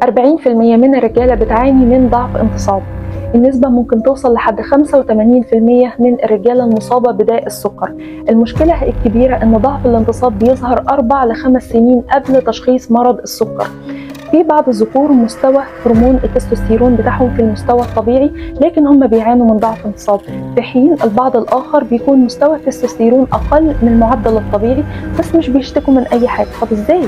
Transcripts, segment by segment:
40% من الرجالة بتعاني من ضعف انتصاب. النسبة ممكن توصل لحد 85% من الرجالة المصابة بداء السكر. المشكلة الكبيرة ان ضعف الانتصاب بيظهر 4 ل5 سنين قبل تشخيص مرض السكر. في بعض الذكور مستوى هرمون التستوستيرون بتاعهم في المستوى الطبيعي، لكن هم بيعانوا من ضعف انتصاب، في حين البعض الآخر بيكون مستوى التستوستيرون أقل من المعدل الطبيعي بس مش بيشتكوا من أي حاجة. طب إزاي؟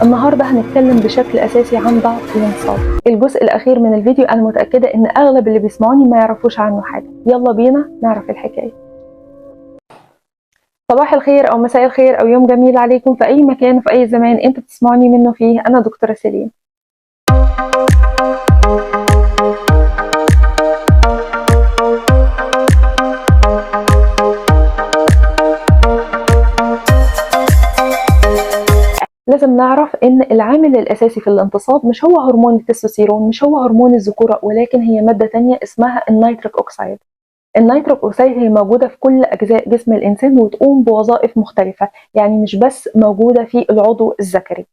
النهاردة هنتكلم بشكل أساسي عن ضعف الانتصاب. الجزء الأخير من الفيديو أنا متأكدة إن أغلب اللي بيسمعوني ما يعرفوش عنه حاجة. يلا بينا نعرف الحكاية. صباح الخير أو مساء الخير أو يوم جميل عليكم في أي مكان وفي أي زمان أنتوا بتسمعوني منه فيه. أنا دكتورة سيلين. لازم نعرف ان العامل الاساسي في الانتصاب مش هو هرمون التستوستيرون، مش هو هرمون الذكورة، ولكن هي مادة تانية اسمها ال nitric oxide. ال nitric oxide هي موجودة في كل اجزاء جسم الانسان وتقوم بوظائف مختلفة، يعني مش بس موجودة في العضو الذكري.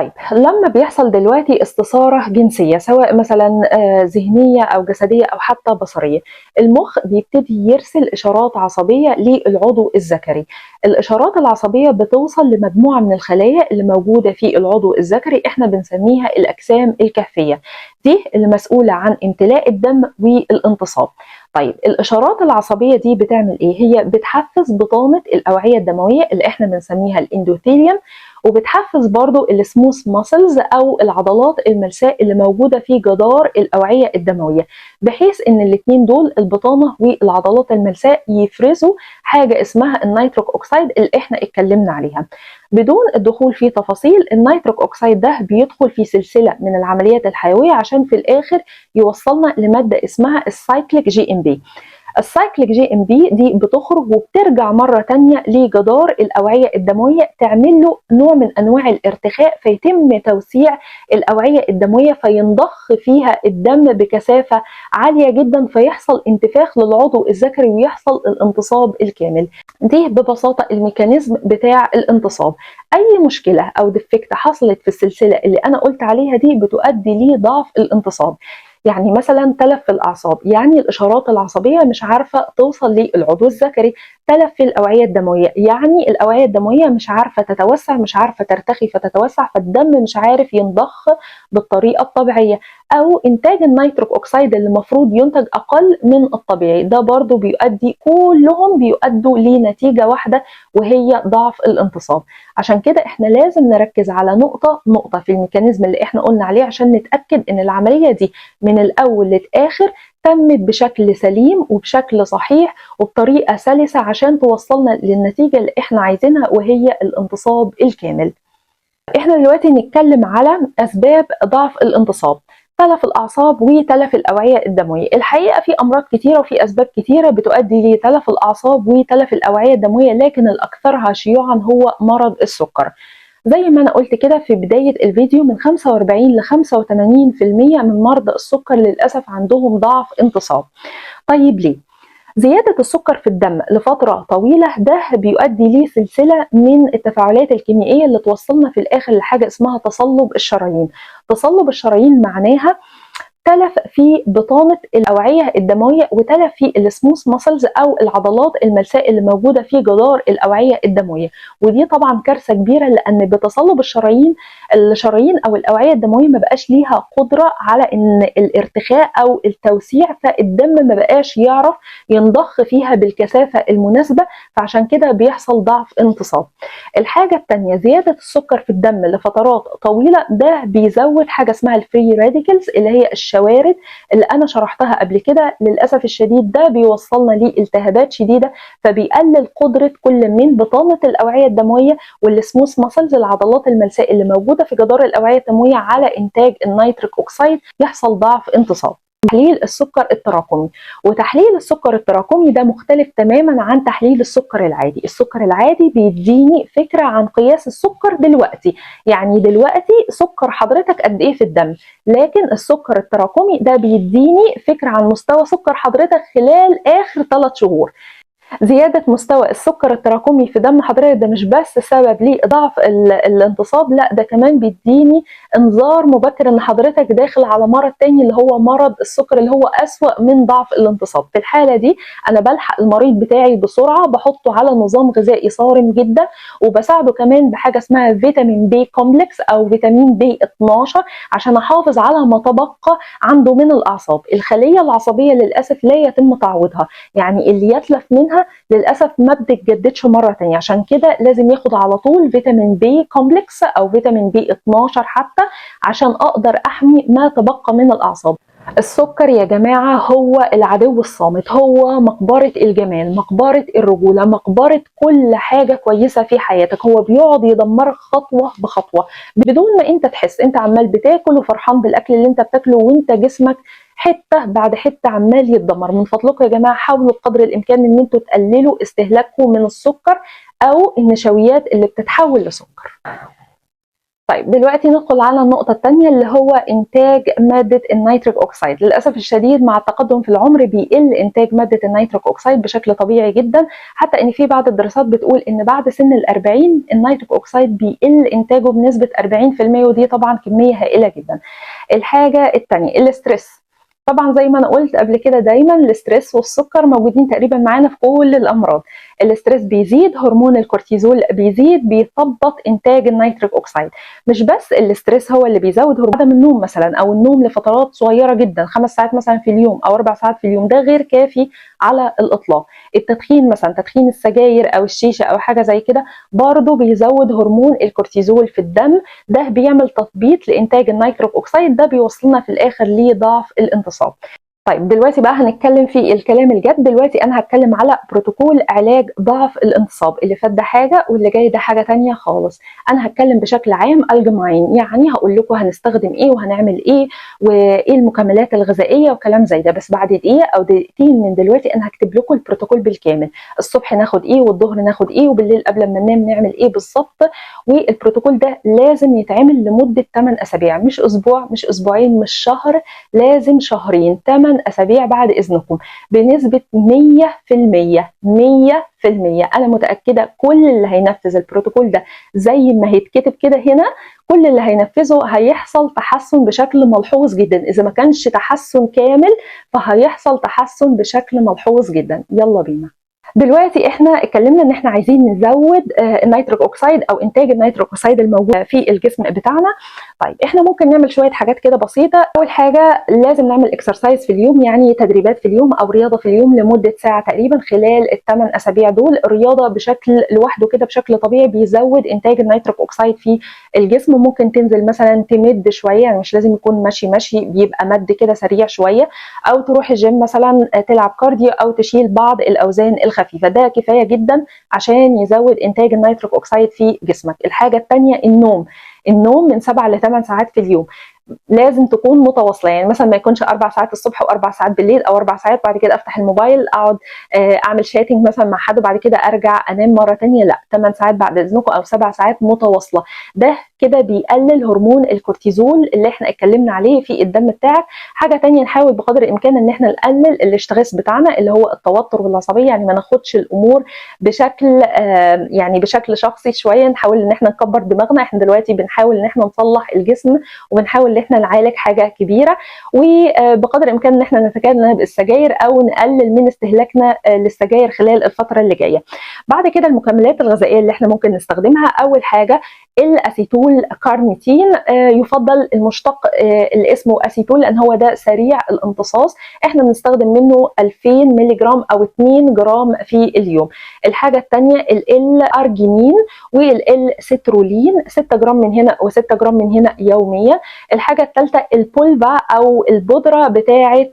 طيب لما بيحصل دلوقتي استثارة جنسية، سواء مثلا ذهنية أو جسدية أو حتى بصرية، المخ بيبتدي يرسل إشارات عصبية للعضو الذكري. الإشارات العصبية بتوصل لمجموعة من الخلايا اللي موجودة في العضو الذكري، احنا بنسميها الأجسام الكهفية، دي اللي مسؤولة عن امتلاء الدم والانتصاب. طيب الإشارات العصبية دي بتعمل إيه؟ هي بتحفز بطانة الأوعية الدموية اللي احنا بنسميها ال endothelium، وبتحفز برضو ال smooth muscles او العضلات الملساء اللي موجودة في جدار الاوعية الدموية، بحيث ان الاثنين دول البطانة والعضلات الملساء يفرزوا حاجة اسمها ال nitric oxide اللي احنا اتكلمنا عليها. بدون الدخول في تفاصيل، ال nitric oxide ده بيدخل في سلسلة من العمليات الحيوية عشان في الاخر يوصلنا لمادة اسمها ال cyclic GMP. ال cyclic GMP دي بتخرج وبترجع مرة تانية لجدار الأوعية الدموية، تعمل له نوع من أنواع الارتخاء، فيتم توسيع الأوعية الدموية فينضخ فيها الدم بكثافة عالية جدا، فيحصل انتفاخ للعضو الذكري ويحصل الانتصاب الكامل. دي ببساطة ال mechanism بتاع الانتصاب. أي مشكلة أو defect حصلت في السلسلة اللي أنا قلت عليها دي بتؤدي لضعف الانتصاب. يعني مثلا تلف في الأعصاب، يعني الإشارات العصبية مش عارفة توصل للعضو الذكري. تلف في الأوعية الدموية، يعني الأوعية الدموية مش عارفة تتوسع، مش عارفة ترتخي فتتوسع، فالدم مش عارف ينضخ بالطريقة الطبيعية. أو إنتاج ال nitric oxide اللي المفروض ينتج أقل من الطبيعي، ده برضو بيؤدي، كلهم بيؤدوا لنتيجة واحدة وهي ضعف الانتصاب. عشان كده احنا لازم نركز على نقطة نقطة في ال mechanism اللي احنا قلنا عليه عشان نتأكد ان العملية دي من الأول للآخر تمت بشكل سليم وبشكل صحيح وبطريقة سلسة عشان توصلنا للنتيجة اللي احنا عايزينها وهي الانتصاب الكامل. احنا دلوقتي نتكلم على أسباب ضعف الانتصاب: تلف الأعصاب وتلف الأوعية الدموية. الحقيقة في أمراض كتيرة وفي أسباب كتيرة بتؤدي لتلف الأعصاب وتلف الأوعية الدموية، لكن الأكثرها شيوعا هو مرض السكر. زي ما أنا قلت كده في بداية الفيديو، من 45 ل 85% من مرضى السكر للأسف عندهم ضعف انتصاب. طيب ليه؟ زيادة السكر في الدم لفترة طويلة ده بيؤدي لسلسلة من التفاعلات الكيميائية اللي توصلنا في الآخر لحاجة اسمها تصلب الشرايين. تصلب الشرايين معناها تلف في بطانة الأوعية الدموية وتلف في ال smooth muscles أو العضلات الملساء اللي موجودة في جدار الأوعية الدموية، ودي طبعا كارثة كبيرة، لأن بتصلب الشرايين أو الأوعية الدموية ما بقاش ليها قدرة على إن الارتخاء أو التوسيع، فالدم ما بقاش يعرف ينضخ فيها بالكثافة المناسبة، فعشان كده بيحصل ضعف انتصاب. الحاجة التانية، زيادة السكر في الدم لفترات طويلة ده بيزود حاجة اسمها ال free radicals اللي هي الشوارد اللي انا شرحتها قبل كده. للاسف الشديد ده بيوصلنا لالتهابات شديدة، فبيقلل قدره كل من بطانه الاوعية الدموية وال smooth muscles العضلات الملساء اللي موجودة في جدار الاوعية الدموية على انتاج ال nitric oxide، يحصل ضعف انتصاب. تحليل السكر التراكمي، وتحليل السكر التراكمي ده مختلف تماما عن تحليل السكر العادي. السكر العادي بيديني فكرة عن قياس السكر دلوقتي، يعني دلوقتي سكر حضرتك قد ايه في الدم، لكن السكر التراكمي ده بيديني فكرة عن مستوى سكر حضرتك خلال آخر 3 شهور. زيادة مستوى السكر التراكمي في دم حضرتك ده مش بس سبب لضعف الانتصاب، لا ده كمان بيديني انذار مبكر ان حضرتك داخل على مرض تاني اللي هو مرض السكر، اللي هو اسوأ من ضعف الانتصاب. في الحالة دي انا بلحق المريض بتاعي بسرعة، بحطه على نظام غذائي صارم جدا، وبساعده كمان بحاجة اسمها فيتامين B complex او فيتامين B 12 عشان احافظ على ما تبقى عنده من الاعصاب. الخلية العصبية للاسف لا يتم تعويضها، يعني اللي يتلف منها للاسف ما بتتجددش مرة تانية، عشان كده لازم ياخد على طول فيتامين B complex او فيتامين B 12 حتى عشان اقدر احمي ما تبقى من الاعصاب. السكر يا جماعة هو العدو الصامت، هو مقبرة الجمال، مقبرة الرجولة، مقبرة كل حاجة كويسة في حياتك. هو بيقعد يدمرك خطوة بخطوة بدون ما انت تحس. انت عمال بتاكل وفرحان بالاكل اللي انت بتاكله، وانت جسمك حتة بعد حتة عمال يتدمر. من فضلكم يا جماعة حاولوا بقدر الامكان ان انتوا تقللوا استهلاككم من السكر او النشويات اللي بتتحول لسكر. طيب دلوقتي ندخل على النقطة الثانية اللي هو إنتاج مادة ال nitric oxide. للأسف الشديد مع التقدم في العمر بيقل إنتاج مادة ال nitric oxide بشكل طبيعي جدا، حتى إن في بعض الدراسات بتقول إن بعد سن ال40 ال nitric oxide بيقل إنتاجه بنسبة 40%، ودي طبعا كمية هائلة جدا. الحاجة الثانية ال stress. طبعا زي ما انا قلت قبل كده دايما ال stress والسكر موجودين تقريبا معانا في كل الامراض. ال stress بيزيد، هرمون الكورتيزول بيزيد، بيثبط انتاج ال nitric oxide. مش بس ال stress هو اللي بيزود هرمون، عدم النوم مثلا او النوم لفترات صغيرة جدا، 5 ساعات مثلا في اليوم او 4 ساعات في اليوم، ده غير كافي على الاطلاق. التدخين مثلا، تدخين السجاير او الشيشة او حاجة زي كده برضه بيزود هرمون الكورتيزول في الدم، ده بيعمل تثبيط لانتاج ال nitric oxide، ده بيوصلنا في الاخر لضعف الانتصاب. طيب دلوقتي بقى هنتكلم في الكلام الجد. دلوقتي انا هتكلم على بروتوكول علاج ضعف الانتصاب. اللي فات ده حاجة واللي جاي ده حاجة تانية خالص. انا هتكلم بشكل عام allgemein، يعني هقول لكم هنستخدم ايه وهنعمل ايه وايه المكملات الغذائية وكلام زي ده، بس بعد دقيقة او دقيقتين من دلوقتي انا هكتب لكم البروتوكول بالكامل. الصبح ناخد ايه والظهر ناخد ايه وبالليل قبل ما ننام نعمل ايه بالظبط. والبروتوكول ده لازم يتعمل لمدة 8 اسابيع، مش اسبوع، مش اسبوعين، مش شهر، لازم شهرين، 8 اسابيع بعد اذنكم، بنسبة 100% 100%. انا متاكدة كل اللي هينفذ البروتوكول ده زي ما هيتكتب كده هنا، كل اللي هينفذه هيحصل تحسن بشكل ملحوظ جدا. اذا ما كانش تحسن كامل فهيحصل تحسن بشكل ملحوظ جدا. يلا بينا. دلوقتي احنا اتكلمنا ان احنا عايزين نزود ال nitric oxide او انتاج ال nitric oxide الموجود في الجسم بتاعنا. طيب احنا ممكن نعمل شوية حاجات كده بسيطة. اول حاجة لازم نعمل exercise في اليوم، يعني تدريبات في اليوم او رياضة في اليوم لمدة ساعة تقريبا خلال ال8 اسابيع دول. الرياضة بشكل لوحده كده بشكل طبيعي بيزود انتاج ال nitric oxide في الجسم. ممكن تنزل مثلا تمد شوية، يعني مش لازم يكون مشي مشي، بيبقى مد كده سريع شوية، او تروح الجيم مثلا تلعب cardio او تشيل بعض الاوزان الخفيفة. ده كفاية جدا عشان يزود انتاج ال nitric oxide في جسمك. الحاجة الثانية النوم. النوم من 7 ل 8 ساعات في اليوم، لازم تكون متواصلة، يعني مثلا ما يكونش 4 ساعات الصبح و4 ساعات بالليل او 4 ساعات بعد كده افتح الموبايل اقعد اعمل chatting مثلا مع حد وبعد كده ارجع انام مرة ثانية. لا، 8 ساعات بعد اذنكم او 7 ساعات متواصلة. ده كده بيقلل هرمون الكورتيزول اللي احنا اتكلمنا عليه في الدم بتاعك. حاجة ثانية نحاول بقدر الامكان ان احنا نقلل ال stress بتاعنا اللي هو التوتر والعصبية، يعني ما ناخدش الامور بشكل يعني بشكل شخصي شوية، نحاول ان احنا نكبر دماغنا. احنا دلوقتي بنحاول ان احنا نصلح الجسم وبنحاول ان احنا نعالج حاجة كبيرة، وبقدر الامكان ان احنا نتجنب السجاير او نقلل من استهلاكنا للسجاير خلال الفترة اللي جاية. بعد كده المكملات الغذائية اللي احنا ممكن نستخدمها، اول حاجة ال acetyl carnitine، يفضل المشتق اللي اسمه acetyl لان هو ده سريع الامتصاص، احنا بنستخدم منه 2000 مللي جرام او 2 جرام في اليوم. الحاجة الثانية L-arginine وال L-citrulline، 6 جرام من هنا و6 جرام من هنا يوميا. الحاجة الثالثة البولفا او البودره بتاعه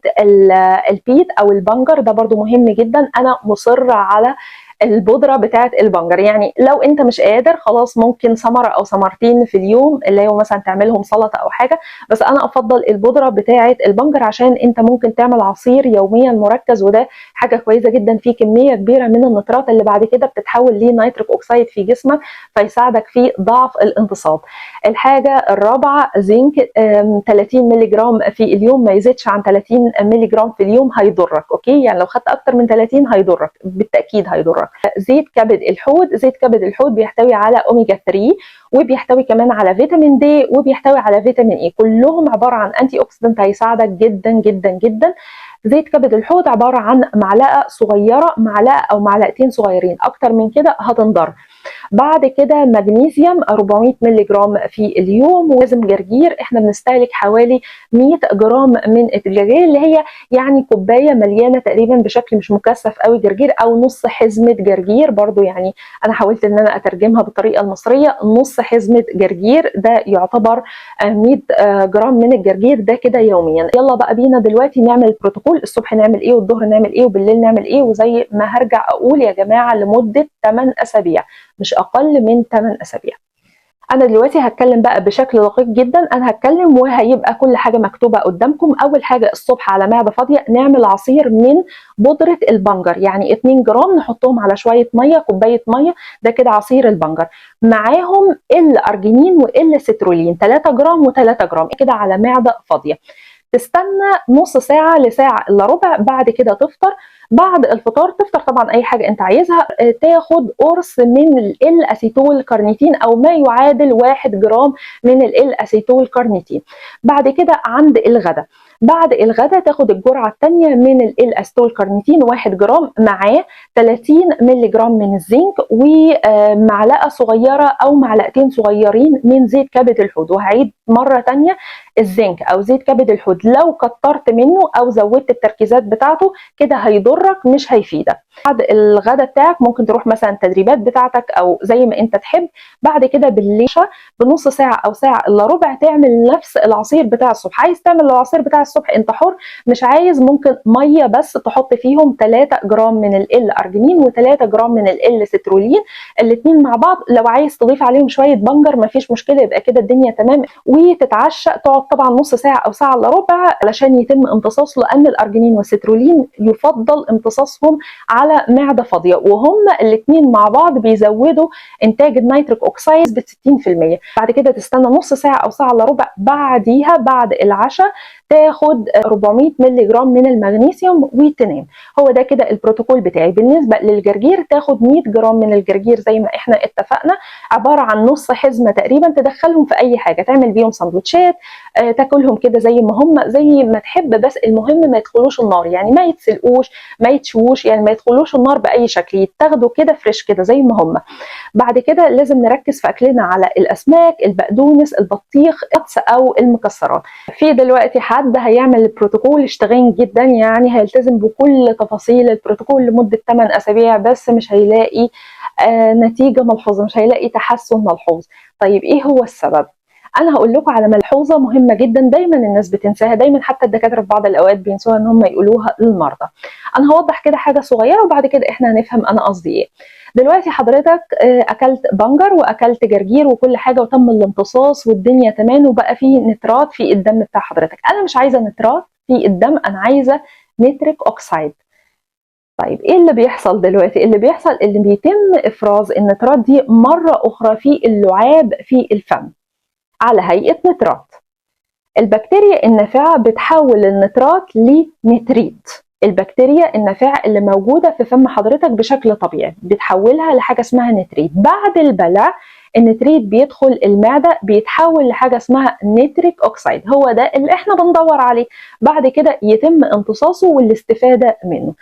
البيت او البنجر، ده برضو مهم جدا. انا مصرة على البودره بتاعه البنجر. يعني لو انت مش قادر خلاص ممكن ثمره او ثمرتين في اليوم، اللي هو مثلا تعملهم سلطة او حاجة، بس انا افضل البودره بتاعه البنجر عشان انت ممكن تعمل عصير يوميا مركز، وده حاجة كويسة جدا، فيه كمية كبيرة من النترات اللي بعد كده بتتحول ل nitric oxide في جسمك، فيساعدك في ضعف الانتصاب. الحاجة الرابعة زنك 30 مللي جرام في اليوم، ما يزيدش عن 30 مللي جرام في اليوم هيضرك. okay، يعني لو خدت اكتر من 30 هيضرك، بالتاكيد هيضرك. زيت كبد الحوت، زيت كبد الحوت بيحتوي على اوميجا 3، وبيحتوي كمان على فيتامين D، وبيحتوي على فيتامين E، كلهم عبارة عن antioxidant هيساعدك جدا جدا جدا. زيت كبد الحوت عبارة عن معلقه صغيرة، معلقه او معلقتين صغيرين، اكتر من كده هتنضر. بعد كده مغنيسيوم 400 مللي جرام في اليوم، ولازم جرجير، احنا بنستهلك حوالي 100 جرام من الجرجير اللي هي يعني كوباية مليانة تقريبا بشكل مش مكثف قوي جرجير، او نص حزمه جرجير برضو، يعني انا حاولت ان انا اترجمها بالطريقة المصرية، نص حزمه جرجير ده يعتبر 100 جرام من الجرجير ده كده يوميا. يلا بقى بينا دلوقتي نعمل البروتوكول، الصبح نعمل ايه والظهر نعمل ايه وبالليل نعمل ايه، وزي ما هرجع اقول يا جماعة لمدة 8 اسابيع، مش اقل من 8 اسابيع. انا دلوقتي هتكلم بقى بشكل دقيق جدا، انا هتكلم وهيبقى كل حاجة مكتوبة قدامكم. اول حاجة الصبح على معده فاضية نعمل عصير من بودره البنجر، يعني 2 جرام نحطهم على شوية مية، كوباية مية، ده كده عصير البنجر، معاهم الارجينين والسترولين 3 جرام و3 جرام كده على معده فاضية. تستنى نص ساعة لساعة الا ربع، بعد كده تفطر. بعد الفطار تفطر طبعا اي حاجة انت عايزها، تاخد قرص من ال acetyl carnitine او ما يعادل 1 جرام من ال acetyl carnitine. بعد كده عند الغداء، بعد الغداء تاخد الجرعة الثانية من ال acetyl carnitine 1 جرام معاه 30 مللي جرام من الزنك، ومعلقة صغيرة او معلقتين صغيرين من زيت كبد الحوت. وهعيد مرة ثانية، الزنك او زيت كبد الحوت لو كترت منه او زودت التركيزات بتاعته كده هيضرك مش هيفيدك. بعد الغداء بتاعك ممكن تروح مثلا التدريبات بتاعتك او زي ما انت تحب. بعد كده بالليل بنص ساعة او ساعة الا ربع تعمل نفس العصير بتاع الصبح. عايز تعمل العصير بتاع الصبح انت حر، مش عايز ممكن مية بس تحط فيهم 3 جرام من ال ارجينين و3 جرام من ال سيترولين، الاثنين مع بعض. لو عايز تضيف عليهم شوية بنجر مفيش مشكلة، يبقى كده الدنيا تمام. وتتعشى، تقعد طبعا نص ساعة او ساعة الا ربع علشان يتم امتصاصه، لان الارجينين والسترولين يفضل امتصاصهم على معده فاضية، وهم الاثنين مع بعض بيزودوا انتاج ال nitric oxide ب 60%. بعد كده تستنى نص ساعة او ساعة الا ربع، بعديها بعد العشاء تاخد 400 مللي جرام من المغنيسيوم وتنام. هو ده كده البروتوكول بتاعي. بالنسبة للجرجير تاخد 100 جرام من الجرجير زي ما احنا اتفقنا، عبارة عن نص حزمه تقريبا، تدخلهم في اي حاجة، تعمل بيهم سندوتشات، تاكلهم كده زي ما هم زي ما تحب، بس المهم ما يدخلوش النار، يعني ما يتسلقوش ما يتشوش، يعني ما يدخلوش النار باي شكل، يتاخدوا كده fresh كده زي ما هم. بعد كده لازم نركز في اكلنا على الاسماك، البقدونس، البطيخ او المكسرات. في دلوقتي حد هيعمل البروتوكول اشتغين جدا، يعني هيلتزم بكل تفاصيل البروتوكول لمدة 8 اسابيع، بس مش هيلاقي نتيجة ملحوظة، مش هيلاقي تحسن ملحوظ. طيب ايه هو السبب؟ انا هقول لكم على ملحوظة مهمة جدا دايما الناس بتنساها، دايما حتى الدكاترة في بعض الاوقات بينسوها ان هم يقولوها للمرضى. انا هوضح كده حاجة صغيرة وبعد كده احنا هنفهم انا قصدي ايه. دلوقتي حضرتك اكلت بنجر واكلت جرجير وكل حاجة وتم الامتصاص والدنيا تمام، وبقى فيه نترات في الدم بتاع حضرتك. انا مش عايزه نترات في الدم، انا عايزه nitric oxide. طيب ايه اللي بيحصل دلوقتي؟ اللي بيحصل اللي بيتم افراز النترات دي مرة اخرى في اللعاب في الفم على هيئة نترات. البكتيريا النافعة بتحول النترات لنتريت. البكتيريا النافعة اللي موجودة في فم حضرتك بشكل طبيعي بتحولها لحاجة اسمها نتريت. بعد البلع النتريت بيدخل المعدة بيتحول لحاجة اسمها nitric oxide، هو ده اللي احنا بندور عليه. بعد كده يتم امتصاصه والاستفادة منه.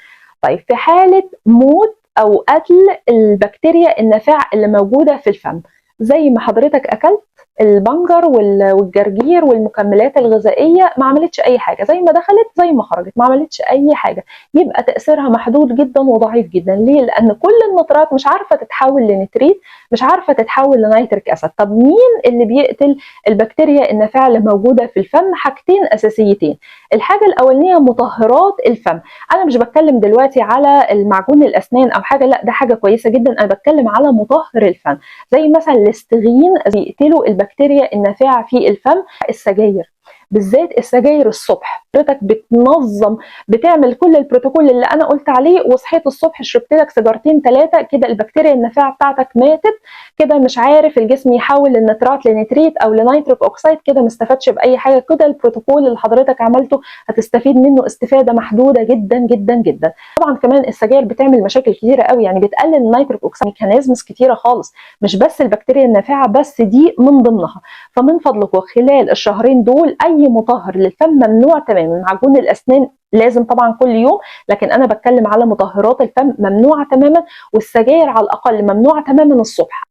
طيب في حالة موت أو قتل البكتيريا النافعة اللي موجودة في الفم، زي ما حضرتك أكلت البنجر والجرجير والمكملات الغذائية ما عملتش اي حاجة، زي ما دخلت زي ما خرجت، ما عملتش اي حاجة، يبقى تاثيرها محدود جدا وضعيف جدا. ليه؟ لان كل النترات مش عارفه تتحول لنتريت، مش عارفه تتحول ل nitric acid. طب مين اللي بيقتل البكتيريا النافعة اللي موجودة في الفم؟ حاجتين اساسيتين. الحاجة الاولانية مطهرات الفم. انا مش بتكلم دلوقتي على المعجون الاسنان او حاجة، لا ده حاجة كويسة جدا، انا بتكلم على مطهر الفم زي مثلا ليسترين بيقتلوا البكتيريا النافعة في الفم. السجاير، بالذات السجاير الصبح، حضرتك بتنظم بتعمل كل البروتوكول اللي انا قلت عليه، وصحيت الصبح شربت لك سيجارتين 3 كده، البكتيريا النافعة بتاعتك ماتت كده، مش عارف الجسم يحول النترات لنتريت او ل nitric oxide، كده ما استفادش باي حاجة. كده البروتوكول اللي حضرتك عملته هتستفيد منه استفاده محدودة جدا جدا جدا. طبعا كمان السجاير بتعمل مشاكل كتيرة قوي، يعني بتقلل ال nitric oxide mechanisms كتيرة خالص، مش بس البكتيريا النافعة بس، دي من ضمنها. فمن فضلكم خلال الشهرين دول اي مطهر للفم ممنوع تماما. معجون الاسنان لازم طبعا كل يوم، لكن انا بتكلم على مطهرات الفم ممنوعة تماما، والسجاير على الاقل ممنوعة تماما الصبح.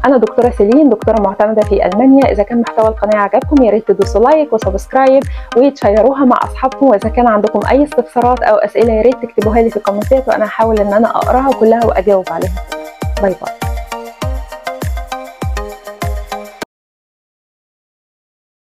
انا دكتورة سيلين، دكتورة معتمدة في المانيا. اذا كان محتوى القناة عجبكم يا ريت تدوسوا like و subscribe وتشيروها مع اصحابكم، واذا كان عندكم اي استفسارات او اسئلة يا ريت تكتبوها لي في الكومنتات، وانا هحاول ان انا اقراها كلها واجاوب عليها. bye bye.